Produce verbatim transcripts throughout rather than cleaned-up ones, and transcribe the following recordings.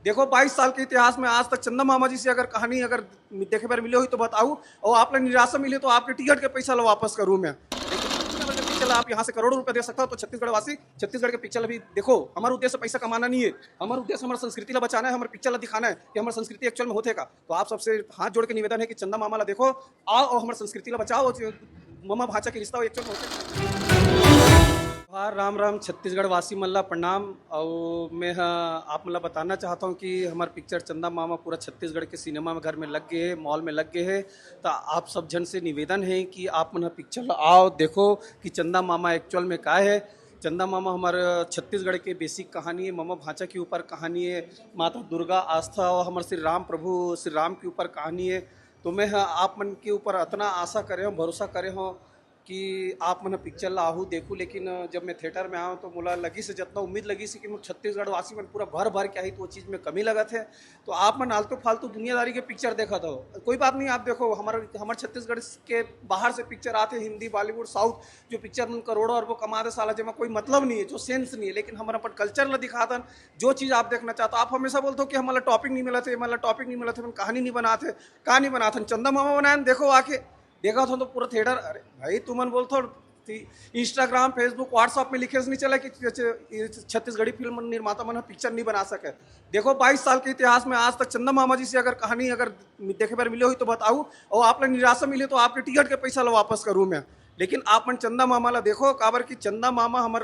देखो, बाईस साल के इतिहास में आज तक चंदा मामा जी से अगर कहानी अगर देखे बर मिले होही तो बताओ, और आप ला निराशा मिले तो आपके टिकट के पैसा ला वापस करूँ मैं। लेकिन पिक्चर आप यहाँ से करोड़ों रुपए दे सकता हो, तो छत्तीसगढ़ वासी छत्तीसगढ़ के पिक्चर अभी देखो। हमारा उद्देश्य पैसा कमाना नहीं है, हमारा उद्देश्य हमारी संस्कृति ला बचाना है, हमारी पिक्चर ला दिखाना है कि हमारी संस्कृति एक्चुअल में होथे का। तो आप सबसे हाथ जोड़ के निवेदन है कि चंदा मामा ला देखो, आओ और हमारी संस्कृति ला बचाओ, और जो ममा भांचा के रिश्ता हो, एक्चुअल में होथे। हाँ, राम राम छत्तीसगढ़ वासी मन ला प्रणाम। और मैं ह, आप मन ला बताना चाहता हूँ कि हमार पिक्चर चंदा मामा पूरा छत्तीसगढ़ के सिनेमा में घर में लग गए है, मॉल में लग गए है। तो आप सब झन से निवेदन है कि आप मन ह पिक्चर ला आओ, देखो कि चंदा मामा एक्चुअल में का है। चंदा मामा हमार छत्तीसगढ़ के बेसिक कहानी है, ममा भांचा के ऊपर कहानी है, माता दुर्गा आस्था और हमार श्री राम प्रभु श्री राम के ऊपर कहानी है। तो मैं ह, आप मन के ऊपर अतना आशा करे हूँ, भरोसा करे हूँ कि आप मन पिक्चर ला आहू देखू। लेकिन जब मैं थिएटर में आऊँ तो मोला लगिस, जतना उम्मीद लगिस कि मोर छत्तीसगढ़ वासी मन पूरा भर भर के आही, तो वो चीज़ में कमी लगत है। तो आप मन आलतू फालतू दुनियादारी के पिक्चर देखत हो, कोई बात नहीं। आप देखो, हमार हमार छत्तीसगढ़ के बाहर से पिक्चर आते, हिंदी, बॉलीवुड, साउथ, जो पिक्चर मन करोड़ों अरबों कमा दे साला, जेमा कोई मतलब नहीं है, जो सेंस नहीं है। लेकिन हमर अपन कल्चर ला दिखातन, जो चीज़ आप देखना चाहते हो। आप हमेशा बोलते हो कि हमारा टॉपिक नहीं मिला थे, हमारा टॉपिक नहीं मिला थे, अपन कहानी नहीं बनाते, का नहीं बनाते, चंदा मामा बनाए, देखो आके। देखा था तो पूरा थिएटर, अरे भाई, तुमन बोलथो कि Instagram, Facebook, WhatsApp में लिखे से नहीं चला कि छ-, छ-, छत्तीसगढ़ी फिल्म निर्माता मन ह पिक्चर नहीं बना सके। देखो, बाईस साल के इतिहास में आज तक चंदा मामा जी से अगर कहानी अगर देखे बर मिले होही तो बताओ, और आप ला निराशा मिले तो आपके टिकट के पैसा ला वापस करूँ मैं। लेकिन आप मन चंदा मामा ला देखो, काबर कि चंदा मामा हमर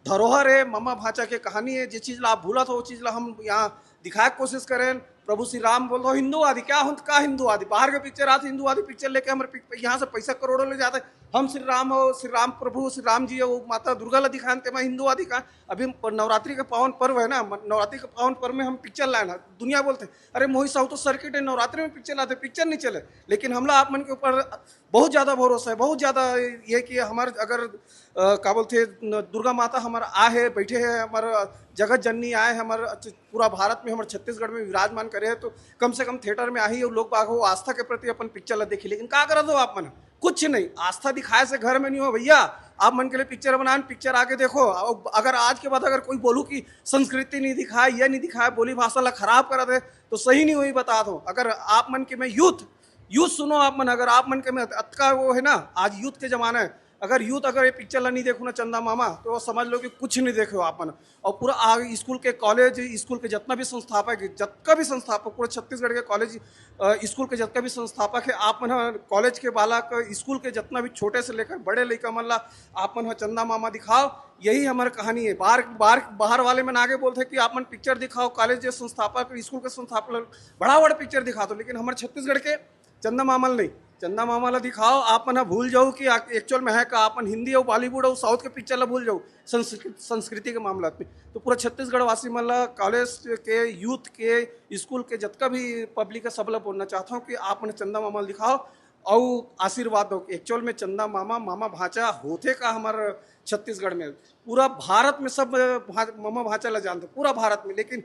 धरोहर है, ममा भांचा के कहानी है। जे चीज ला आप भूलत हो, वो चीज ला हम यहाँ दिखाए के कोशिश करें। प्रभु श्री राम बोल दो हिंदूवादी, क्या हम का हिंदूवादी? बाहर के पिक्चर आते हिंदूवादी पिक्चर लेके हमारे पि-, यहाँ से पैसा करोड़ों ले जाते हैं। हम श्री राम हो, श्री राम प्रभु, श्री राम जी हो, वो माता दुर्गा ला दिखाते हैं, मैं हिंदूवादी का। अभी हम प-, नवरात्रि का पावन पर्व है ना, म-, नवरात्रि के पावन पर्व में हम पिक्चर लाए ना, दुनिया बोलते हैं, "अरे मोहित साहू तो सर्किट है, नवरात्रि में पिक्चर लाते, पिक्चर नहीं चले।" लेकिन हमला आप मन के ऊपर बहुत ज़्यादा भरोसा है, बहुत ज़्यादा ये कि हमारे अगर, अ, का बोलते हैं, न-, दुर्गा माता हमारा आ है, बैठे हैं, हमारा जगत जननी आए, हमारा छ-, पूरा भारत में, हमारे छत्तीसगढ़ में विराजमान करे हैं, तो कम से कम थिएटर में आही और लोग बाग हो आस्था के प्रति अपन पिक्चर ला देखी। लेकिन का करत हो आप मन? कुछ नहीं, आस्था दिखाए से घर में नहीं हो भैया। आप मन के लिए पिक्चर बनाए, पिक्चर आके देखो। अब अगर आज के बाद अगर कोई बोलू कि संस्कृति नहीं दिखाए, ये नहीं दिखाए, बोली भाषा ला खराब करत है, तो सही नहीं होही, बतात हो। अगर आप मन के में यूथ, यूथ सुनो आप मन, अगर आप मन के में अतका वो है ना, आज यूथ के जमाना है, अगर यूथ अगर ये पिक्चर ला नहीं देखू ना चंदा मामा, तो वो समझ लो कि कुछ नहीं देखे हो आप मन। और पूरा आगे स्कूल के, कॉलेज, स्कूल के जितना भी संस्थापक है, जतका भी संस्थापक, पूरा छत्तीसगढ़ के कॉलेज, अ, स्कूल के जतका भी संस्थापक है, आप मन ह कॉलेज के बालक, स्कूल के जितना भी छोटे से लेकर बड़े लइका मन ला आप मन ह चंदा मामा दिखाओ। यही हमार कहानी है। बाहर, बाहर, बाहर वाले मन आगे बोलते हैं कि आप मन पिक्चर दिखाओ, कॉलेज के संस्थापक, स्कूल के संस्थापक, बड़ा बड़ा पिक्चर दिखा दो, लेकिन हमारे छत्तीसगढ़ के चंदा मामा ल नहीं, चंदा मामा ला दिखाओ। आप मन ह भूल जाओ कि एक्चुअल में है का, आप मन हिंदी और बॉलीवुड और साउथ के पिक्चर ला भूल जाओ संस्कृ-, संस्कृति के मामला में। तो पूरा छत्तीसगढ़ वासी मन ला, कॉलेज के यूथ के, स्कूल के जतका भी पब्लिक है, सब ला बोलना चाहता हूँ कि आप मन चंदा मामा ला दिखाओ और आशीर्वाद दो। एक्चुअल में चंदा मामा, मामा भांचा होथे का हमार छत्तीसगढ़ में? पूरा भारत में सब भा-, मामा भांचा ला जानते, पूरा भारत में। लेकिन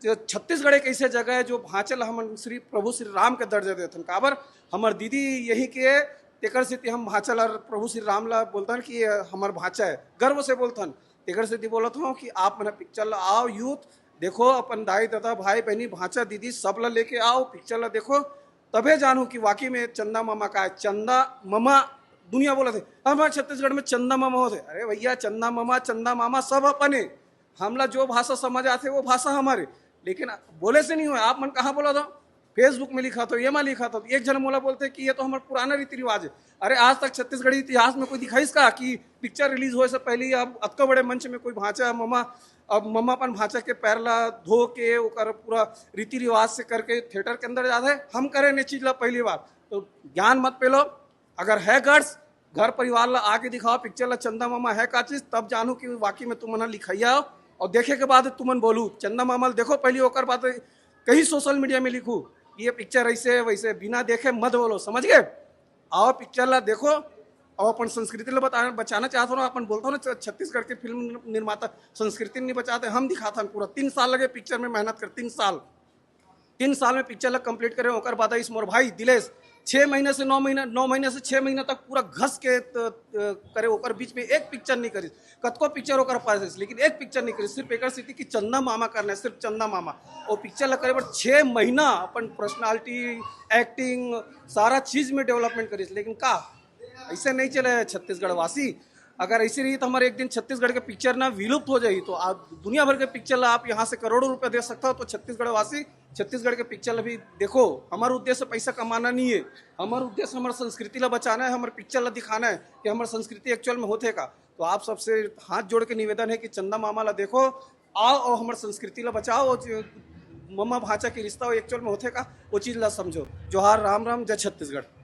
जो छत्तीसगढ़ एक ऐसे जगह है जो भांचा ला हमन श्री प्रभु श्री राम के दर्जा देथन। काबर? हमर दीदी यही के, तेकर सेती हम भांचा ला, प्रभु श्री राम ला बोलथन कि ये हमर भांचा है, गर्व से बोलथन। तेकर सेती बोलत हूँ कि आप मन पिक्चर ला आओ, यूथ देखो, अपन दाई ददा, भाई बहनी, भांचा, दीदी, सब ला लेके आओ, पिक्चर ला देखो, तबे जानू कि वाकई में चंदा मामा का है। चंदा मामा दुनिया बोलत है, हमारे छत्तीसगढ़ में चंदा मामा होते। अरे भैया, चंदा मामा, चंदा मामा सब अपन है। हमला जो भाषा समझ आथे, वो भाषा हमारे। लेकिन बोले से नहीं होय। आप मन कहाँ बोलत हो? Facebook में लिखत हो, ये मा लिखत हो। एक झन मोला बोलथे कि ये तो हमार पुराना रीति रिवाज है। अरे, आज तक छत्तीसगढ़ी इतिहास में कोई दिखाइस का कि पिक्चर रिलीज होए से पहले अब अतका बड़े मंच में कोई भांचा, ममा, अब ममा अपन भांचा के पैर ला धो के, ओकर पूरा रीति रिवाज से करके थिएटर के अंदर जाथे? हम करे ने चीज ला पहली बार। तो ज्ञान मत पेलो। अगर है गट्स, घर परिवार ला आके दिखाओ पिक्चर ला, चंदा मामा है का चीज, तब जानू कि वाकई में तुमन ह लिखइया हो। और देखे के बाद तुमन बोलू, चंदा मामा ला देखो पहली, ओकर बाद कहीं सोशल मीडिया में लिखू कि ये पिक्चर ऐसे है, वैसे है। बिना देखे मत बोलो, समझ गए? आओ, पिक्चर ला देखो, और अपन संस्कृति ला बता, बचाना चाहत हो ना, अपन बोलत हो ना, छ-, छत्तीसगढ़ के फिल्म निर्माता संस्कृति नहीं बचाते। हम दिखाथन, पूरा तीन साल लगे पिक्चर में मेहनत कर, तीन साल। तीन साल में पिक्चर ला कंप्लीट करे, ओकर बाद आइस मोर भाई दिलेश, छः महीना से नौ महीना, नौ महीना से छः महीना तक पूरा घस के त-, त-, करे, ओकर बीच में एक पिक्चर नहीं करिस। कतको पिक्चर ओकर पास है, लेकिन एक पिक्चर नहीं करिस, सिर्फ एकर सेती कि चंदा मामा करना है, सिर्फ चंदा मामा। वो पिक्चर ला करे बर छः महीना अपन पर्सनालिटी, एक्टिंग, सारा चीज में डेवलपमेंट करिस, लेकिन का ऐसे नहीं चले छत्तीसगढ़ वासी। अगर ऐसे रही तो हमारे एक दिन छत्तीसगढ़ के पिक्चर ना विलुप्त हो जाही। तो आप दुनिया भर के पिक्चर ला आप यहाँ से करोड़ों रुपया दे सकता हो, तो छत्तीसगढ़ वासी, छत्तीसगढ़ के पिक्चर ला भी देखो। हमारा उद्देश्य पैसा कमाना नहीं है, हमारा उद्देश्य हमारी संस्कृति ला बचाना है, हमारे पिक्चर ला दिखाना है कि हमारी संस्कृति एक्चुअल में होथे का। तो आप सबसे हाथ जोड़ के निवेदन है कि चंदा मामा ला देखो, आओ और हमारी संस्कृति ला बचाओ, और जो ममा भांचा के रिश्ता एक्चुअल में होथे का, वो चीज ला समझो। जोहार, राम राम, जय छत्तीसगढ़।